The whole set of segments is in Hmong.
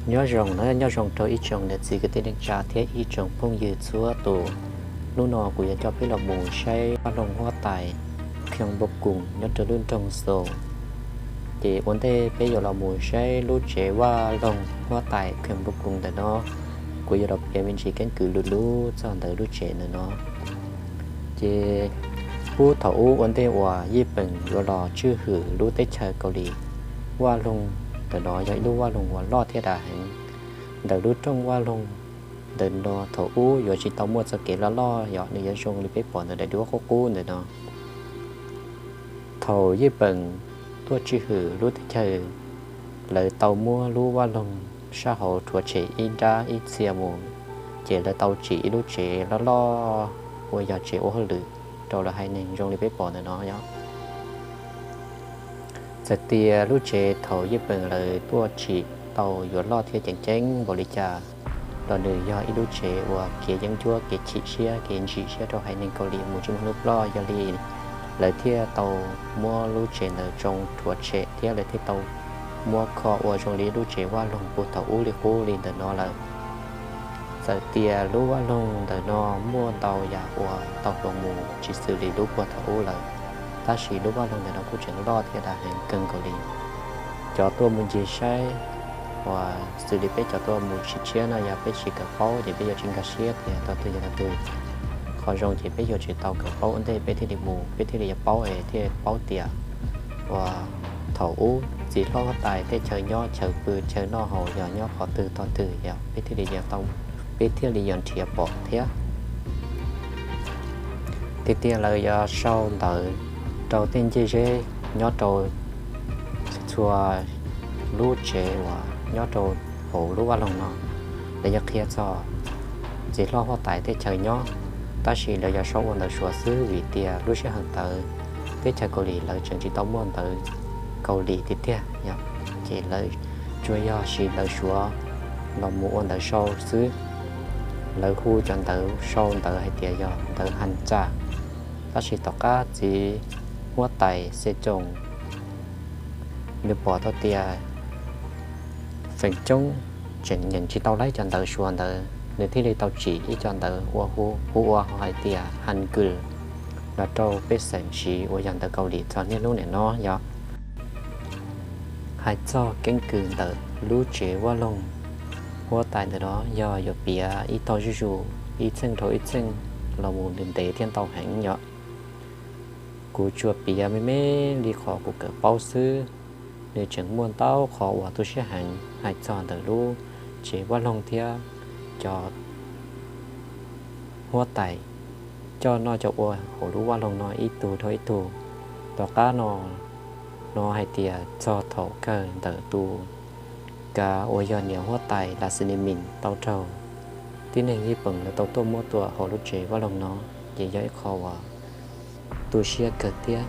Nyob zoo na, nyob zoo rau ib tsoom niam txiv kwv tij neej tsa thiab ib tsoom phooj ywg txhua tus. Hnub no kuv yuav coj peb los mus saib vaj loog huab tais Khee Npoo Koos nyob rau lub nroog Xoo. Ces ua ntej peb yuav los mus saib lub tsev vaj loog huab tais Khee Npoo Koos ntawm no, kuv yuav los piav me ntsis keeb kwm luv luv txog ntawm lub tsev ntawm no. Ces puag thaum ub ua ntej uas Yij Peem yuav los tswj hwm lub teb chaws Kaus Lim, vaj loog ntawm no yog ib lub vaj loog uas loj thiab dav heev. Ntawm lub rooj vaj loog ntawm no thaum ub yuav tsis tau muaj txoj kev loj loj, yog nws yuav zoo li peb pom ntawm daim duab qub qub ntawm no. Thaum Yij Peem tuaj tswj hwm lub teb chaws, lawv tau muab lub vaj loog sab hauv rhuav tshem ib nrab ib txhia mus, ces lawv tau tsim ib lub tsev loj loj uas yog tsev ua hauj lwm rau lawv haiv neeg zoo li peb pom ntawm no yog. Txawm tias lub tsev thaum Yij Peem lawv tuaj tsim tau yuav loj thiab ceev ceev npaum li cas los nws yog ib lub tsev uas kev yeeb ncuab kev chim siab kev ntsim siab rau haiv neeg Kaus Lim mus tsis muaj hnub ploj, yog li lawv thiaj tau muab lub tsev ntawd tsoo rhuav tshem thiab lawv thiaj tau muab kho ua zoo li lub tsev vaj loog puag thaum ub li qub li ntawm no lawm. Txawm tias lub vaj loog ntawm no muaj ntau yam uas tau hloov mus tsis xws li lub puag thaum ub lawm, tab sis lub vaj loog ntawm no kuj tseem loj thiab dav heev kawg nkaus li. Cov tuaj mus ncig saib uas xws li peb cov tuaj mus tsis tshiab no yog peb tsis kawm paub ces peb yuav tsis nkag siab tias tog twg yog tog twg. Qhov zoo ces peb yuav tsis tau kawm paub ua ntej peb thiaj li mus peb thiaj li yuav paub es thiaj paub tias uas thaum ub txiv hlob huab tais tej chaw nyob chaw pw chaw noj haus yog nyob qhov twg tog twg yog peb thiaj li yuav tau, peb thiaj li yuav nrhiav pom thiab. Tiag tiag lawv yuav sau ntawv rau tej ncej zeb nyob rau txhua lub tsev uas nyob rau hauv lub vaj loog no, lawv yuav qhia txog txiv hlob huab tais tej chaw nyob, tab sis lawv yuav sau ua ntawv Suav xwb vim tias lub sij hawm ntawd teb chaws Kaus Lim lawv tseem tsis tau muaj ntawv Kaus Lim tiag tiag yog, ces lawv tsuas yog siv ntawv Suav los mus ua ntawv sau xwb. Lawv hu cov ntawv sau ntawv hais tias yog ntawv Has Txas, tab sis tom qab txiv huab tais Xe Coos nws pom tau tias feem coob tseem nyeem tsis tau laib cov ntawv Suav ntawd, nws thiaj li tau tsim ib co ntawv ua hu ua hais tias Has Kws los rau pej xeem siv uas yog ntawv Kaus Lim txog niaj hnub nim no yog. Hais txog keeb kwm ntawm lub tsev vaj loog huab tais ntawm no yog yuav piav ib tog zuj zus ib txheej dhau ib txheej los mus ntev ntev thiab ntau heev yom. Kuv tsuas piav me me li qhov kuv kawm paub xwb. Nws tseem muaj ntau qhov uas tu siab heev hais txog ntawm lub tsev vaj loog thiab cov huab tais coj noj coj ua hauv lub vaj loog no ib tug dhau ib tug. Tom qab no, no hais tias txog thaum kawg ntawm tus kav uas yog niam huab tais Las Xis Nis Mis tau raug tib neeg Yij Pees lawv tau tuaj muab tua hauv lub tsev vaj loog no, ces yog ib qho uas tu siab kawg thiab.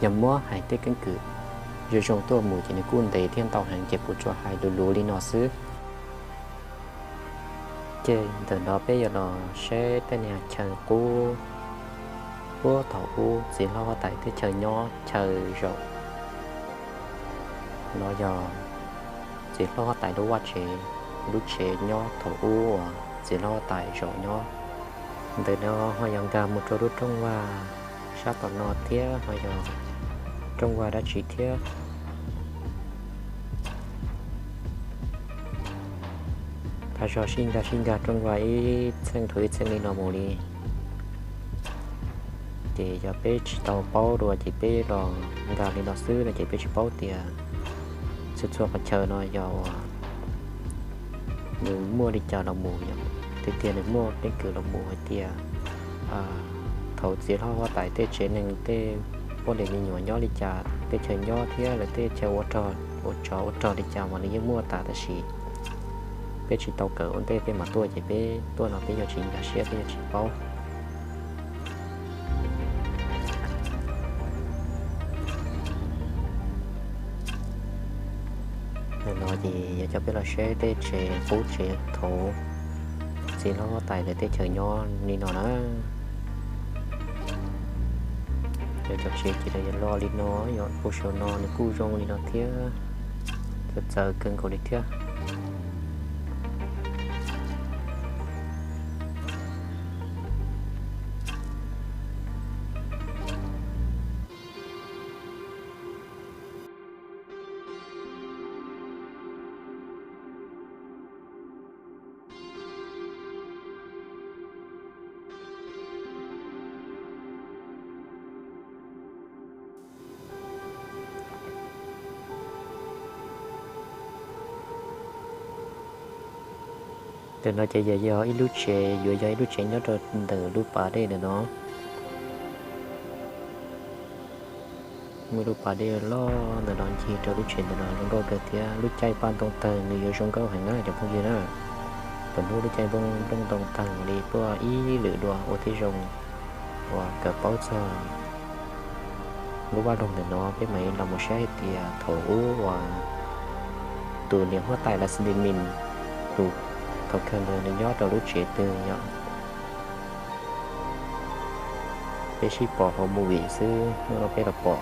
Yog muab hais tej keeb kwm zoo zoo tuaj mus ces nws kuj ntev thiab ntau heev ces kuv tsuas hais luv luv li no xwb. Ces ntawm no peb yuav los saib tej niag chaw qub puag thaum ub txiv hlob huab tais tej chaw nyob chaw zaum. No yog txiv hlob huab tais lub vaj tsev, lub tsev nyob thaum ub uas txiv hlob huab tais zaum nyob. Ntawm no ho yog nkag mus rau lub rooj vag sab tom no thiab ho yog rooj vag dab tsi thiab. Thaum zog sib nkag sib nkag rooj vag ib txheej dhau ib txheej li no mus li. Ces yog peb tsis tau paub dua ces peb los nkag li no xwb no ces peb tsis paub tias txhua txhua qhov chaw no yog uas nws muaj li cas los mus yom. Tiag tiag nws muaj keeb kwm los mus hais tias thaum txiv hlob huab tais tej tsev neeg tej poj niam me nyuam nyob li cas, tej chaw nyob thiab lawv tej chaw ua rog ua tsov ua rog li cas mas nws yeej muaj tas tab sis peb tsis tau kawm ua ntej peb mam tuaj ces peb tuaj no peb yuav tsis nkag siab peb yuav tsis paub. Ntawm no ces yog coj peb los saib tej tsev qub tsev thaum txiv hlob huab tais lawv tej chaw nyob li no na. Yog cov tsev ces lawv yuav lo li no, yog puag saum no nws kuj zoo li no thiab. Txawv kawg nkaus li thiab. Ntawm no ces yog ib lub tsev, yuav yog ib lub tsev nyob rau ntawm lub pas dej ntawm no. Muaj lub pas dej loj ntawm no ncig rau lub tsev ntawm no zoo nkauj kawg thiab. Lub caij paj ntoo tawg nws yuav zoo nkauj heev na cov phooj ywg na. Thaum hnub lub caij nplooj ntoo tawg li tuaj ib lwm dua ua tib zoo uas kawm paub txog lub vaj loog ntawm no peb mam li los mus saib hais tias thaum ub uas tus niam huab tais Las Sis Lis Mis tus thaum kawg ntawd nws nyob rau lub tsev twg yom. Peb sib pom hauv movie xwb, hnub no peb los pom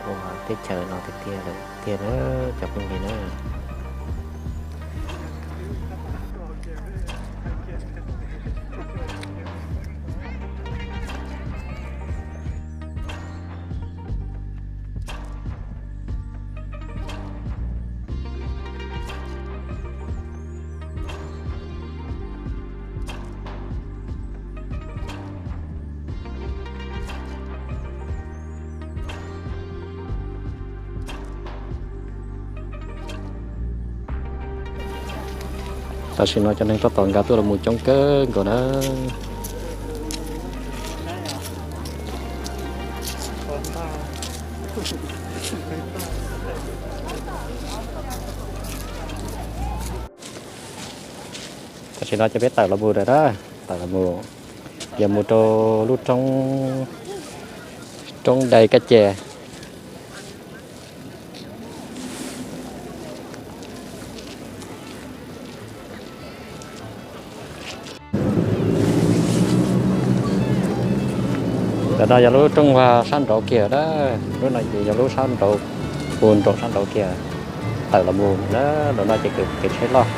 ua teb chaws no tiag tiag lawm tiag na cov phooj ywg na. Tam sim no cov neeg tab tom nkag tuaj los mus coob kawg nkaus na. Tam sim no ces peb tawm los mus lawm na, tawm los mus, yuav mus rau lub roob, roob Dai Kab Ces. Ntawm no yog lub rooj vag sab nraud kiag na, lub no ces yog lub sab nraud, puag nraum sab nraud kiag. Tawm los mus na, ntawm no ces kev tsheb loj.